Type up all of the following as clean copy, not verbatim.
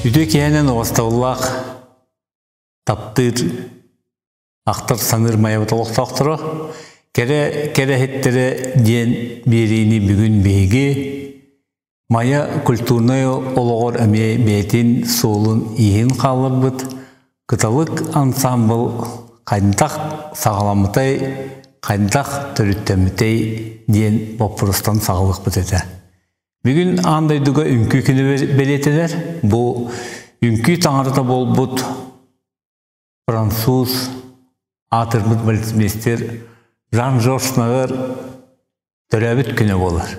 Үтүө киһинэн уостабыллаах таптыыр, ахтар саныыр майабыт олохтоохторо, кэрэ кэрэһиттэрэ диэн биэриини бүгүн биһиги Майа культурнай олоҕор эмиэ бэйэтин суолун-ииһин хаалларбыт Кыталык ансаамбыл хайдах саҕаламмытай, хайдах төрүттэммитэй диэн боппуруостан саҕалыахпыт этэ. Бүгүн аан дойдуга үҥкүү күнү бэлиэтэнэр. Бу үҥкүү таҥарата буолбут француз аатырбыт балетмейстер Жан-Жорж Навер төрөөбүт күнэ буолар.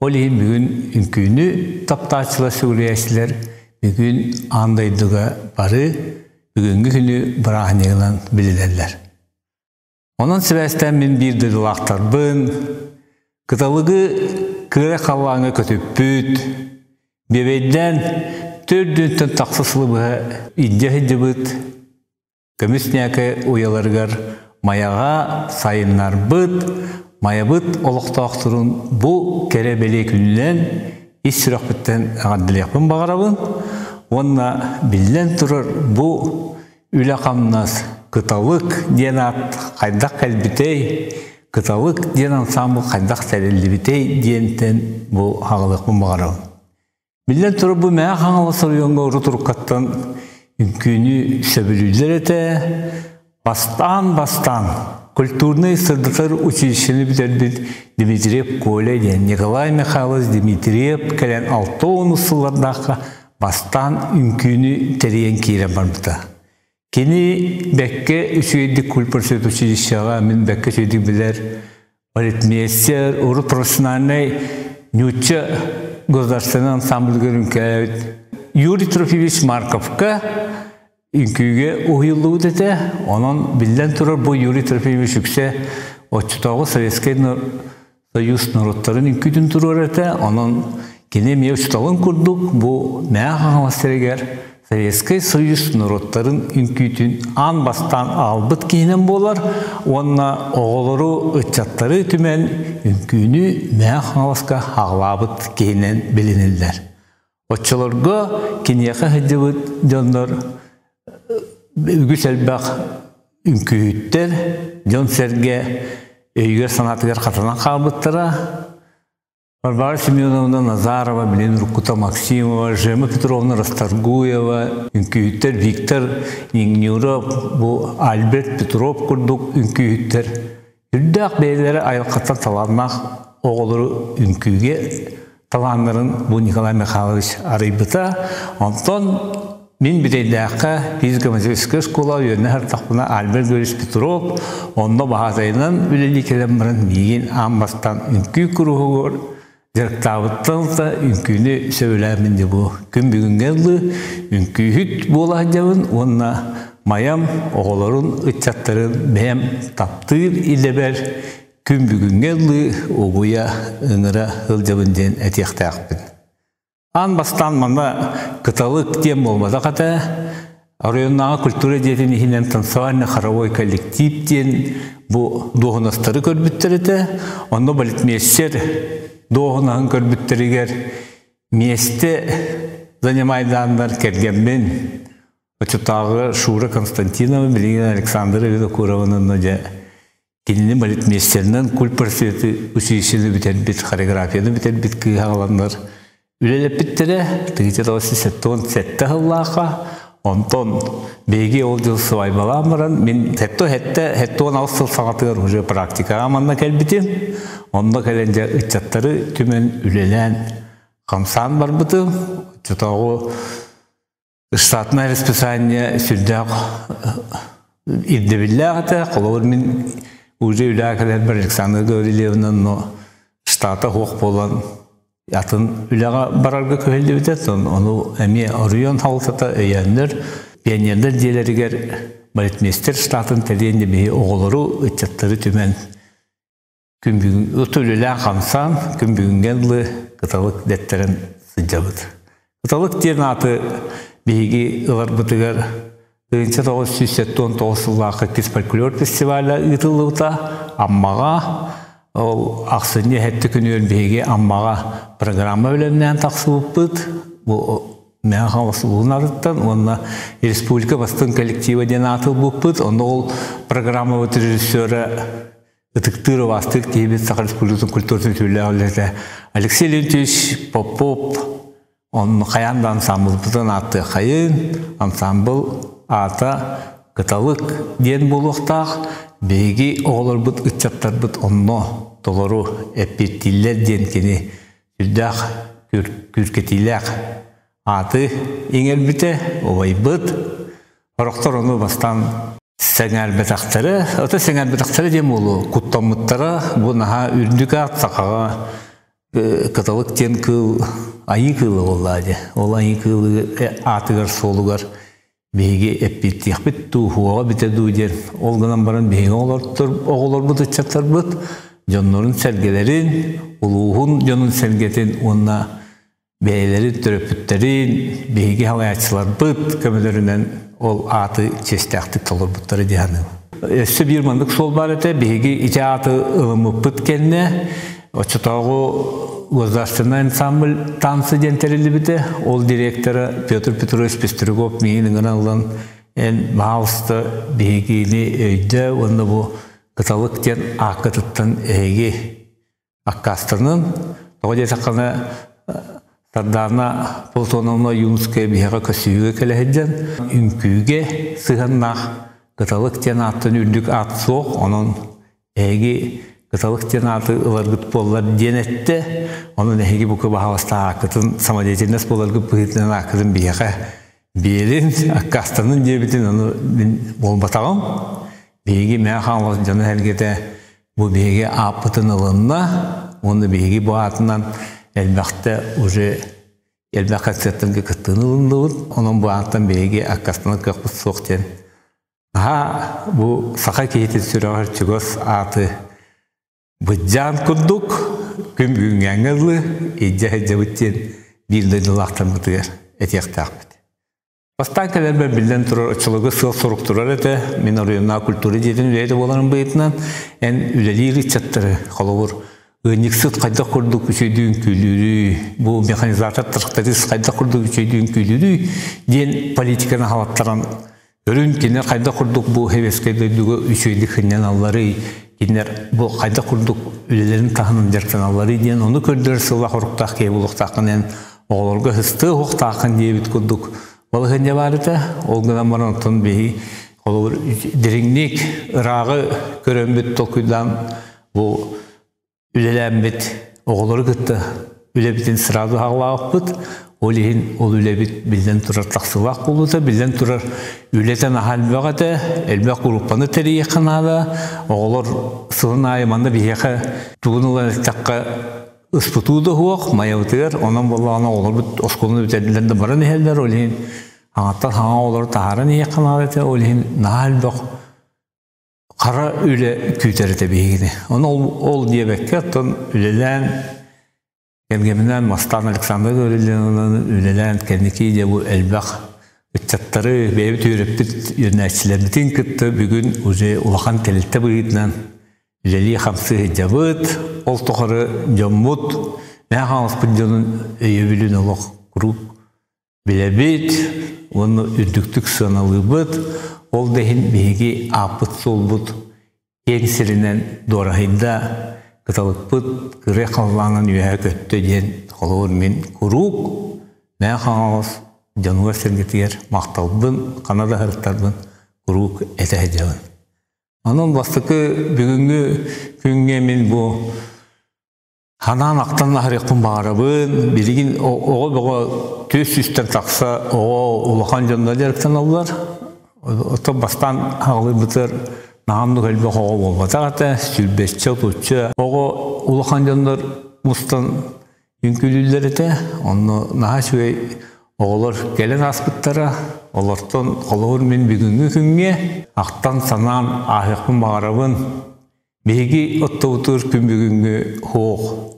Ол иһин бүгүн үҥкүүнү таптааччылар, сүгүрүйээччилэр бүгүн аан дойдуга бары бүгүҥҥү күнү бырааһынньыгынан билинэллэр. Онон сибээстээн мин биир дойдулаахтарбын, кыталыгы кыра халлааҥҥа көтүппүт, биэбэйдээн төрдүнтэн тахса сылы быһа илдьэ сылдьыбыт Көмүс ньээкэ уйаларыгар Майаҕа сайыннарбыт, Майабыт олохтоохторун бу кэрэ бэлиэ күнүнэн ис сүрэхпиттэн эҕэрдэлиэхпин баҕарабын уонна биллэн турар бу үлэ-хамнас Кыталык диэн аат хайдах кэлбитэй, Кыталык диэн ансаамбыл хайдах тэриллибитэй диэнтэн бу аҕалыахпын баҕарабын. Биллэн турар, бу Мэҥэ Хаҥалас оройуоҥҥа урут уруккаттан үҥкүүнү сөбүлүүллэр этэ. Бастаан-бастаан культурнай сырдатар училищены бүтэрбит Дмитриев Коля диэн Николай Михайлович Дмитриев кэлэн 60 сыллардаахха бастаан үҥкүүнү тэрийэн киирэн барбыта. Кини бэккэ үчүгэйдик культпросвет училищеҕа мин бэккэ үчүгэйдик билэр балетмейстер, урут профессиональнай ньуучча государственный ансамбльгар үҥкээбит Юрий Трофимович Марковка үҥкүүгэ уһуйуллубут этэ. Онон биллэн турар бу Юрий Трофимович үксэ оччотооҕу Советскай Союз норуоттарын үҥкүүтүн туруор этэ. Онон кини эмиэ учууталын курдук бу Мэҥэ Хаҥалас сиригэр Советскай Союз норуоттарын үҥкүүтүн аан бастаан аҕалбыт киһинэн буолар уонна оҕолору, ыччаттары түмэн үҥкүүнү Мэҥэ Хаҥаласка аҕалаабыт киһинэн билиниллэр. Оччолорго киниэхэ сылдьыбыт дьоннор үгүс элбэх үҥкүүһүттэр, дьон-сэргэ өйүгэр-санаатыгар хатанан хаалбыттара. Варвара Семеновна Назарова, билин уруккута Максимова, Жема Петровна Расторгуева, үҥкүүһүттэр Виктор Ингнюров, бу Альберт Петров курдук үҥкүүһүттэр үрдээх бэйэлэрэ айылҕаттан талааннаах оҕолору үҥкүүгэ талааннарын бу Николай Михайлович арыйбыта. Онтон мин Бүтэйдээххэ физико-математическай школа үөрэнэ сырыттахпына Альберт Григорьевич Петров онно баһаатайынан үлэлии кэлэн баран миигин аан бастаан үҥкүү куруһугар дьарыктаабыттан да үҥкүүнү сөбүлээммин дии бу күн бүгүҥҥэ дылы үҥкүүһүт буола сылдьабын уонна майам оҕолорун ыччаттарын бэйэм таптыыр идэбэр күн бүгүҥҥэ дылы угуйа ыҥыра сылдьабын диэн этиэхтээхпин. Аан бастаан манна Кыталык диэн буолбатах этэ. Оройуоннааҕы культура дьиэтин иһинэн танцевально-хоровой коллектив диэн бу дуоһунастары көрбүттэр этэ. Онно балетмейстер дуоһунаһын көрбүттэригэр миэстэ занимайдааннар кэргэммин оччотооҕу Шура Константинова, билигин Александра Винокурованы дьэ кинини балетмейстеринэн культпросветы училищены бүтэрбит, хореографияны бүтэрбит кыыһа аҕаланнар үлэлэппиттэрэ. 1977 сыллаахха. Онтон биһиги ол дьыл свадьбалаан баран, мин 76 сыл саҕатыгар уже практикаҕа манна кэлбитим. Онно кэлэн дьэ ыччаттары түмэн үлэлээн хамсаан барбытым. Оччотооҕу штатнай расписание сүрдээх ирдэбиллээх этэ. Холобур, мин уже үлэҕэ кэлэрбэр Александра Гаврильевна но штата суох буолан атын үлэҕэ барарга күһэллибитэ. Ону эмиэ оройуон салалтата өйөөннөр, пионердар дьиэлэригэр балетмейстер штатын тэрийэн биһи оҕолору, ыччаттары түмэн күн бүгүн ыт үлэлээн хамсаан күн бүгүҥҥэ дылы Кыталык дэттэрэн сылдьабыт. Кыталык диэн ааты биһиги ыларбытыгар 1979 сыллаахха иккис фольклор фестиваля ыытыллыбыта Аммаҕа. Ол ахсынньы сэттэ күнүгэр биһиги Аммаҕа программа бэлэмнээн тахсыбыппыт. Бу Мэҥэ Хаҥалас улууһун аатыттан уонна республика бастыҥ коллектива диэн ааты ылбыппыт. Онно ол программабыт режиссера ытыктыыр убаастыыр киһибит Саха Республикатын культуратын үтүөлээх үлэһитэ Алексей Леонтьевич Попов онно хайаан да ансамблбытын ааттыаххайын, ансамбл аата Кыталык диэн буолуохтаах, биһиги оҕолорбут, ыччаттарбыт онно толору эппиэттииллэр диэн кини сүрдээх күүркэтиилээх ааты иҥэрбитэ, убайбыт. Сорохтор ону бастаан сэҥээрбэтэхтэрэ, ото сэҥээрбэтэхтэрэ диэн буолуо, куттаммыттара, бу наһаа үрдүк аат сахаҕа кыталык диэн кыыл айыы кыыла буоллаа дии. Ол айыы кыылы аатыгар суолугар биһиги эппиэттиэхпит дуу, хуоҕа бүтэ дуу диэн. Ол гынан баран биһиги оҕолорбут ыччаттарбыт дьоннорун сэргэлэрин, улууһун дьонун сэргэтин уонна бэйэлэрин төрөппүттэрин, биһиги салайааччыларбыт көмөлөрүнэн ол ааты чиэстээхтик толорбуттара дии саныыбын. Өссө биир маннык суол баар этэ, биһиги ити ааты ылыммыппыт кэннэ оччотооҕу государственный ансамбль танцы диэн тэриллибитэ. Ол директора Петр Петрович Пестряков миигин ыҥыран ылан эн баһаалыста биһигини өйдөө уонна бу Кыталык диэн ааккытыттан эһиги аккаастанын. Тоҕо диэтэххинэ Сардаана Платоновна Юмская биһиэхэ көссүүгэ кэлэ сылдьан үҥкүүгэ сыһыаннаах Кыталык диэн ааттан үрдүк аат суох, онон эһиги Кыталык диэн ааты ыларгыт буоллар диэн эттэ. Онон эһиги бука баһаалыста ааккытын самодеятельность буоларгыт быһыытынан ааккытын биһиэхэ биэрин, аккаастанын диэбитин ону мин буолбатаҕым. Биһиги Мэҥэ Хаҥалас дьоно-сэргэтэ бу биһиги ааппытын ылынна уонна биһиги бу аатынан элбэхтэ уже элбэх концертарга кыттыыны ылынныбыт. Онон бу ааттан биһиги аккаастанар кыахпыт суох диэн Наһаа бу саха киһитин сүрэҕэр чугас ааты быдьаан курдук күн бүгүҥҥээҥҥэ дылы илдьэ сылдьабыт диэн биир дойдулаахтарбытыгар этиэхтээхпит. Бастаан кэлэрбэр биллэн турар оччолорго сыал-сорук турар этэ. Мин оройуоннааҕы культура дьиэтин үлэһитэ буоларым быһыытынан эн үлэлиир ыччаттары холобур ыанньыксыт хайдах курдук үчүгэйдик үҥкүүлүүрүй, бу механизатор тракторист хайдах курдук үчүгэйдик үҥкүүлүүрүй диэн политиканы халаттаран Өрүн кинилэр хайдах курдук бу Хевескэй дойдуга үчүгэйдик сынньаналларый, кинилэр бу хайдах курдук үлэлэрин таһынан дьарыктаналларый диэн ону көрдөрөр сыллаах оруктаах киһи буолуохтааххын эн оҕолорго сыстыа уохтааххын диэбит курдук балаһыанньа баар этэ. Ол гынан баран оттон биһи холобур дириҥник ырааҕы көрөммүт толкуйдаан бу үлэлээммит оҕолору кытта үлэбитин сразу хаҕылаабыппыт. Ол иһин ол үлэбит биллэн турар тахсыылаах буолуута, биллэн турар үлэтэ наһаа элбэх этэ, элбэх группаны тэрийиэххэ наада. Оҕолор сылын аайы манна биһиэхэ тугун ылан эттэххэ ыспытыы да суох майабытыгар, онон буоллаҕына оҕолорбут оскуоланы бүтэрдилэр да баран иһэллэр, ол иһин хаҥаттан хаҥа оҕолору таһааран иһиэххэ наада этэ, ол иһин наһаа элбэх хара үлэ күүтэр этэ биһигини. Ону ол, ол диэбэккэ, оттон үлэлээн, кэргэминээн Мастаан Александр Гаврильевнаны үлэлээн кэнники дьэ бу элбэх ыччаттары бэйэбит үөрэппит үөрэнээччилэрбитин кытта бүгүн уже улахан тэрилтэ быһыытынан үлэлии-хамсыы сылдьабыт. Ол тухары дьоммут, Мэҥэ Хаҥаласпыт дьонун өйөбүлүн олох куруук билэбит уонна үрдүктүк сыаналыыбыт. Ол да иһин биһиги ааппыт-суолбут киэҥ сиринэн дуораһыйда, кыталыкпыт кырыа халлаанын үөһэ көттө диэн холобур мин куруук Мэҥэ Хаҥалас дьонугар-сэргэтигэр махталбын, хана да сырыттарбын куруук этэ сылдьабын. Онон бастакы бүгүҥҥү күҥҥэ мин бу Ханаан ахтан аһарыахпын баҕарабын. Билигин оҕо бөҕө түс сүүстэн тахса оҕо улахан дьонно дьарыктаналлар. Оттон бастаан аҕалыйбытыгар наһаамнык элбэх оҕо буолбатах этэ. Сүүрбэччэ, отучча оҕо улахан дьоннор мустан үҥкүүлүүллэр этэ. Онно наһаа үчүгэй оҕолор кэлэн ааспыттара. Олортон холобур мин бүгүҥҥү күҥҥэ ахтан-санаан ааһыахпын баҕарабын. Биһиги оттоутуур күн бүгүҥҥү суох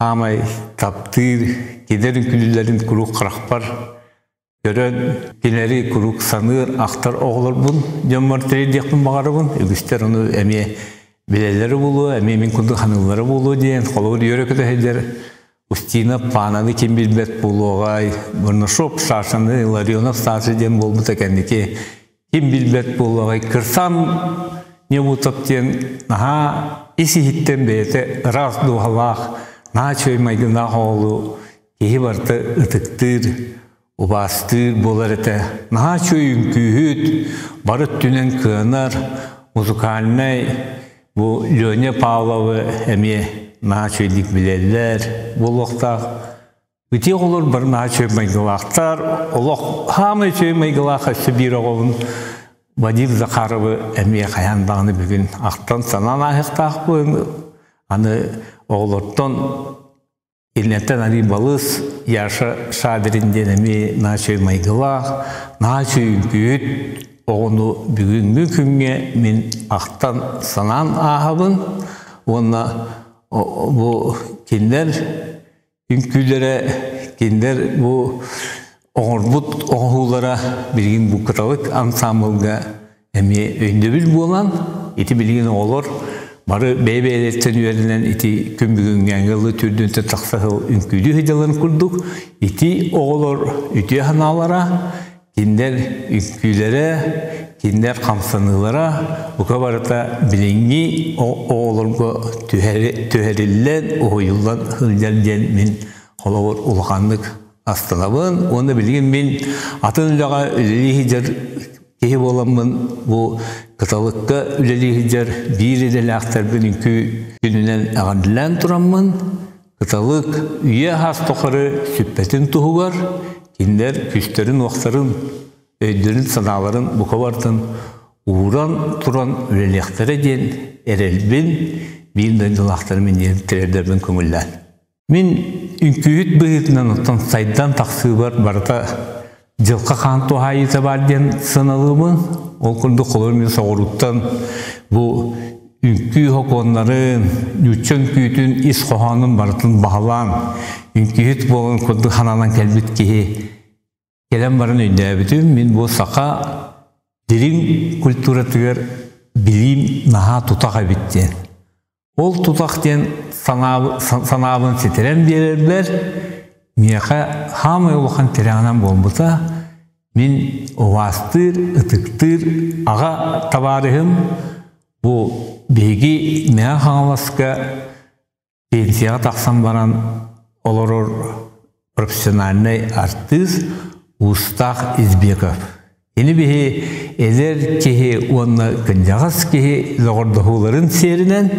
аамай таптыыр, кидэр үҥкүүлүүлэрин куруук харахпар көрөн, кинилэри куруук саныыр, ахтар оҕолорбун дьоммор тириэрдиэхпин баҕарабын. Үгүстэр ону эмиэ билэллэрэ буолуо, эмиэ мин курдук саныыллара буолуо диэн холобур үөрэ көтө сылдьар. Устина Пананы ким билбэт буолуоҕай, Бурнашов Сашаны, Ларионов Саша диэн буолбута кэнники ким билбэт буолуоҕай, Кырсан Небутов диэн наһаа ис-иһиттэн бэйэтэ ыраас дууһалаах, наһаа үчүгэй майгыннаах оҕолу киһи барыта ытыктыыр, убаастыыр буолар этэ. Наһаа үчүгэй үҥкүүһүт, бары өттүнэн кыанар, музыкальнай бу Леня Павловы эмиэ наһаа үчүгэйдик билэллэр буолуохтаах. Ити оҕолор бары наһаа үчүгэй майгылаахтар. Олох хаамай үчүгэй майгылаах өссө биир оҕобун Вадим Захаровы эмиэ хайаан даҕаны бүгүн ахтан санаан ааһыахтаахпын. Аны оҕолортон Кинилэртэн арыы балыс Яша Шадрин диэн эмиэ наһаа үчүгэй майгылаах, наһаа үчүгэй үҥкүүһүт оҕону бүгүҥҥү күҥҥэ мин ахтан санаан ааһабын уонна бу кинилэр үҥкүүлэрэ, кинилэр бу оҥорбут оҥоһуулара билигин бу кыталык ансаамбылга эмиэ өйдөбүл буолан, ити билигин оҕолор бары бэйэ-бэйэлэриттэн үөрэнэн ити күн бүгүҥҥэ ыалы түрдүнтэн тахса сыл үҥкүүлүү сылдьалларын курдук, ити оҕолор үтүө санаалара, кинилэр үҥкүүлэрэ, кинилэр хамсаныылара бука барыта билиҥҥи оҕолорго түһэриллэн, уһуйуллан сылдьар диэн мин холобур улаханнык астынабын уонна билигин мин атын үлэҕэ үлэлии сылдьар киһи буоламмын бу кыталыкка үлэлии сылдьар биир идэлээхтэрбин үҥкүү күнүнэн эҕэрдэлээн тураммын кыталык үйэ хас тухары сүппэтин туһугар кинилэр күүстэрин-уохтарын өйдөрүн-санааларын бука барытын ууран туран үлэлиэхтэрэ диэн эрэлбин биир дойдулаахтарым иннигэр тириэрдэрбин көҥүллээн. Мин үҥкүүһүт быһыытынан оттон сайдан тахсыыбар барыта дьылҕа хаан туһаайыыта баар диэн сыаналыыбын. Ол курдук холобур мин соҕурууттан бу үҥкүү сокуоннарын, нуучча үҥкүүтүн ис хоһоонун барытын баһылаан, үҥкүүһүт буолан курдук сананан кэлбит киһи Кэлэн баран өйдөөбүтүм, мин бу саха дириҥ культуратыгар билиим наһаа тутах эбит диэн. Ол тутах диэн санаабын ситэрэн биэрэрбэр миэхэ хаамай улахан тирэҕинэн буолбута. Мин убаастыыр, ытыктыыр аҕа табаарыһым бу биһиги Мэҥэ Хаҥаласка Пенсияҕа тахсан баран олорор профессиональнай артыыс Уустаах Избеков. Кини биһи эдэр киһи уонна кырдьаҕас киһи доҕордоһууларын сиэринэн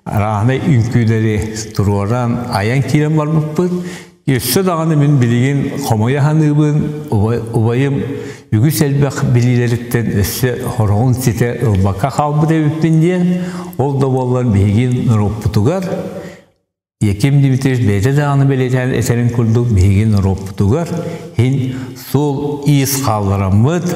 арааһынай үҥкүүлэри туруоран айан киирэн барбыппыт. Өссө даҕаны мин билигин хомойо саныыбын, убайым үгүс элбэх билиилэриттэн өссө хороҕун ситэ ылбакка хаалбыт эбиппин диэн, ол да буоллар биһиги норуоппутугар Яким Дмитриевич бэйэтэ даҕаны бэлиэтээн этэрин курдук биһиги норуоппутугар иһин суол-иис хааллараммыт,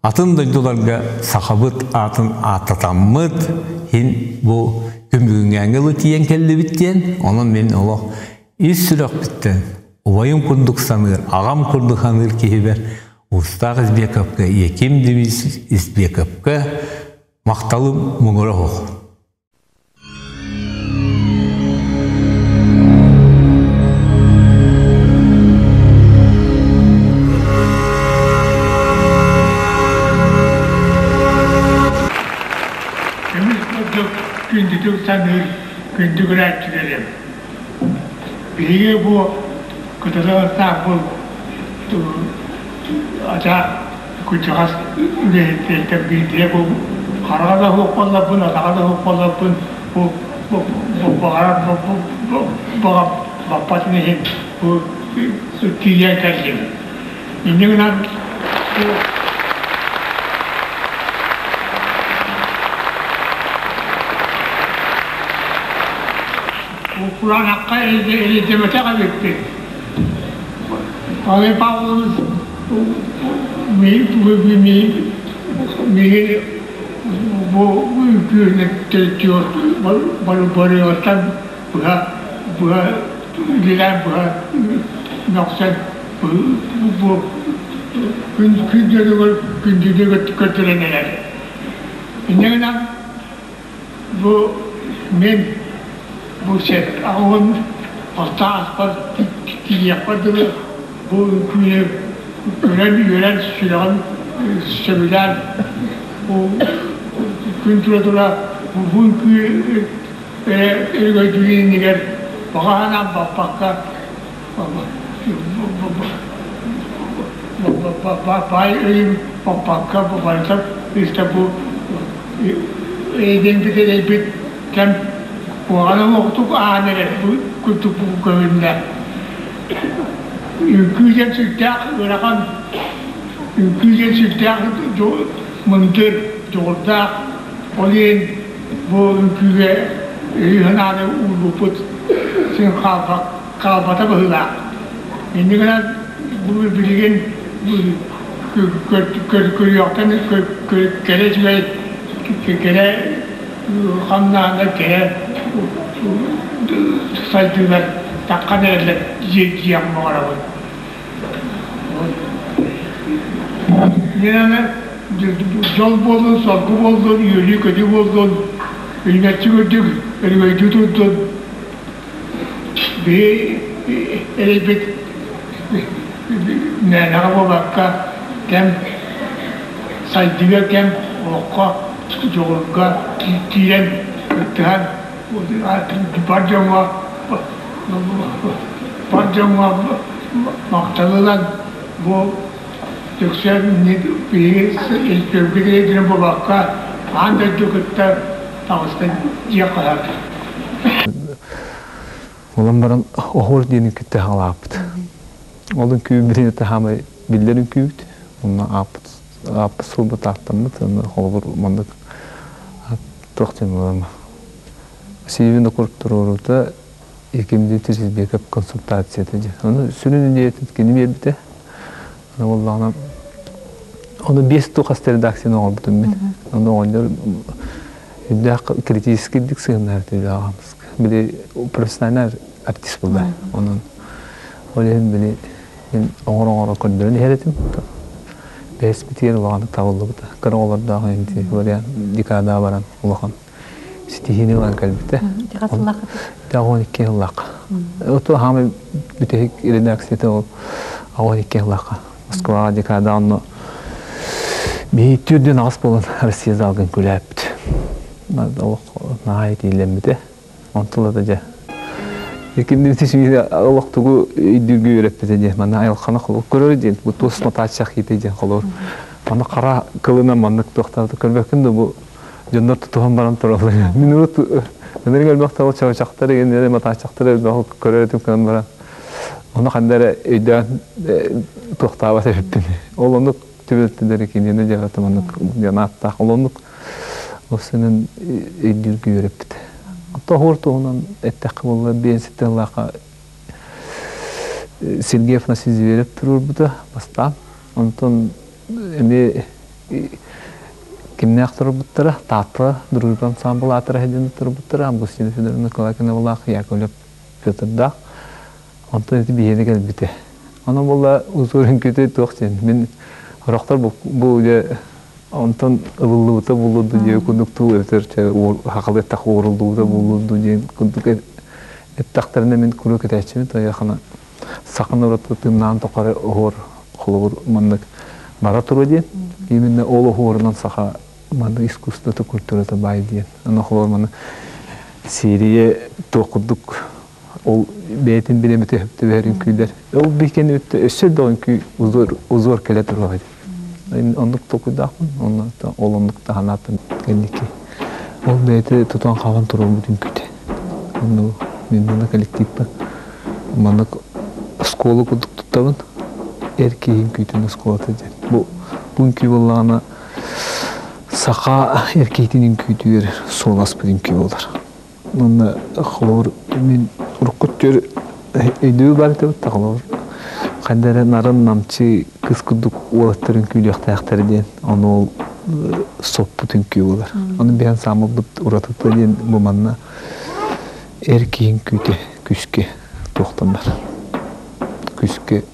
атын дойдуларга сахабыт аатын ааттатаммыт иһин бу күн бүгүҥҥээҥҥэ ылы тиийэн кэллибит диэн, онон мин олох Ис сүрэхпиттэн убайым курдук саныыр, аҕам курдук саныыр киһибэр Устаах Избековка, Яким Дмитриевич Избековка махталым муҥура суох. Көмүс курдук күндүтүк саныыр күндү көрөөччүлэрим! Биһиги бу кыталыктаах бу ата кырдьаҕас үлэһиттэртэн биирдэрэ бу хараҕа да суох буолларбын, атаҕа да суох буолларбын бу баҕарар баҕа баппатын иһин бу тиийэн кэллим. Инньэ гынан бу Кураанахха илдьибэтэх эбиппин. Павел Павлович миигин бу үҥкүүнү барыаҕыттан быһа быһа үлэлээн быһа мөхсөн бу күн күндүлүгэр күндүлүгэр көрдөрөн эрэр. Инньэ гынан Бу мин бу сет аҕабын Алтааспар тиийиэхпэр дылы бу үҥкүүнү көрөн үөрэн сүрэҕим сөбүлээн бу күн тура-тура бу үҥкүү өрөгөйдүүр иннигэр баҕа санаам баппакка баай өйүм баппакка барыта истэ бу эйдиҥбит эрэйбит кэм куһаҕан олохтук аан эрэр курдук көһүннэ. Үҥкүү диэн сүрдээх ыарахан, үҥкүү диэн сүрдээх мындыр, дьоҕурдаах. Ол иһин бу үҥкүүгэ өйү-санааны уурбуппут син хаалбата быһыылаах. Инньэ гынан бу билигин көрүөхтэн кэрэ үчүгэй кэрэ хамнаһынан кэрэ сайдыылар таххан эрэллэр дьиэм баҕарабын. Мин аны дьол буоллун, соргу буоллун, үөрүү-көтүү буоллун, үүнэччи үрдүк өрөгөйдүү турдун. Биһи эрэйбит мээнэҕэ буолбакка кэм сайдыыга кэм олоххо дьоҕурга киирэн кыттыһан бар дьоҥҥо бар дьоҥҥо махтал ылан бу Өксөөн биһиги өбүгэ буолбакка аан дойду кытта таҕыстан дьиэ хаһар. Олон баран оһуор диэн үкүттэ хаалааппыт. Ол үҥкүү билин таһаамай биллэр үҥкүүбүт. Онно ааппыт ааппыт суолбут ааттаммыт. Онно холобур маннык туох диэн буолама. Сиибин да курп туруорута Екимди Тирсизбеков консультацията дьэ. Ону сүрүн идеятын кини биэрбитэ. Аны буоллаҕына ону биэс тухас редакцияны оҥорбутум мин. Ону оҕонньор үрдээх критическийдик сыһыннар Били профессиональный артист буолла. Онон ол иһин били мин оҥор-оҥоро көрдөрөн иһэр этим. Бэһиспитигэр улаханнык табыллыбыта. Кыра оҕолордоох вариант декадаҕа баран улахан ситиһиини ылан кэлбитэ. 12 сыллаах. Ото хаамай бүтэһик редакцията ол 12 сыллаахха. Москваҕа декада онно биһи түрдүн аҕыс буолан Россия залгын күлээппит. Олох наһаа итиилэммитэ. Онтула да дьэ Иккиннити олох тугу өйдүүргө үөрэппитэ диэн манна айылханы холур көрөр диэн бу туос матааччах киитэ диэн холур манна хара кылынан маннык туохтаабыта көрбөккүн да бу дьоннор тутуһан баран тураллар. Мин урут ынырык элбэх тыл чабычахтар игиннери матааччахтар элбэх көрөр этим кынан баран ону ханна эрэ өйдөөн туохтаабат эбиппин. Ол оннук түбэлтэлэри кинини дьаҕатым оннук диэн ааттаах. Ол оннук ол синен өйдүүргө үөрэппит. Тоһуур туһунан эттэххэ буолла биэнситтэн лааха Сергей Афанасьевич Зверев туруорбута бастаан. Онтон эмиэ кимнээх турбуттара Таатта Дружба ансамбл аатыра диэн турбуттара Августина Федоровна Калакиновалаах Яковлев Петрдаах онтон ити биһиэнэ кэлбитэ онон буолла узор үҥкүүтэ туох диэн мин сорохтор бу дьэ онтон ылыллыбыта буолуо диэн курдук туу эбэтэр хахалы эттэххэ уоруллубута буолуо диэн курдук эттэхтэринэ мин куруук этээччибин тойохана саха норуота тыыннаан тухары оһуор холобур маннык бара туруо диэн именно ол оһуорунан саха маннык искусствота культурата баай диэн аны холобур маны Сирия туох курдук ол бэйэтин бириэмэтэ сөптөбөһөр үҥкүүлэр ол биһикини өссө да үҥкүү узор узор кэлэ туруо оннук толкуйдаахпын онно ол оннук таһанааттан кэнники ол бэйэтэ тутан хаалан туруорбут үҥкүүтэ онно мин манна коллективпа Маннык оскуола курдук туттабын. Эр киһи үҥкүүтүн оскуолата диэн. Бу бу үҥкүү буоллаҕына саха эр киһитин үҥкүүтүгэр суол аспыт үҥкүү буолар. Уонна холобур мин урукку өттүгэр өйдөбүл баар этэ да холобур хайда эрэ нарын намчы кыс курдук уолаттар үҥкүүлүөхтээхтэр диэн ону ол соппут үҥкүү буолар. Ону биһэн саамылбыт уратыта диэн бу манна эр киһи үҥкүүтэ күүскэ туохтанар күүскэ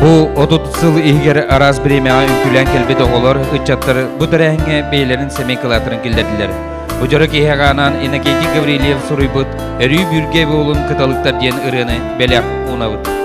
Бу 30 сыл иһигэр араас бириэмэҕэ үҥкүүлээн кэлбит оҕолор, ыччаттар бу тэрээһиҥҥэ бэйэлэрин сэмэй кылааттарын киллэрдилэр. Бу дьоро киэһэҕэ анаан Иннокентий Гаврильев суруйбут «Өрүү бүргэ буолун кыталыктар» диэн ырыаны бэлэх уунабыт.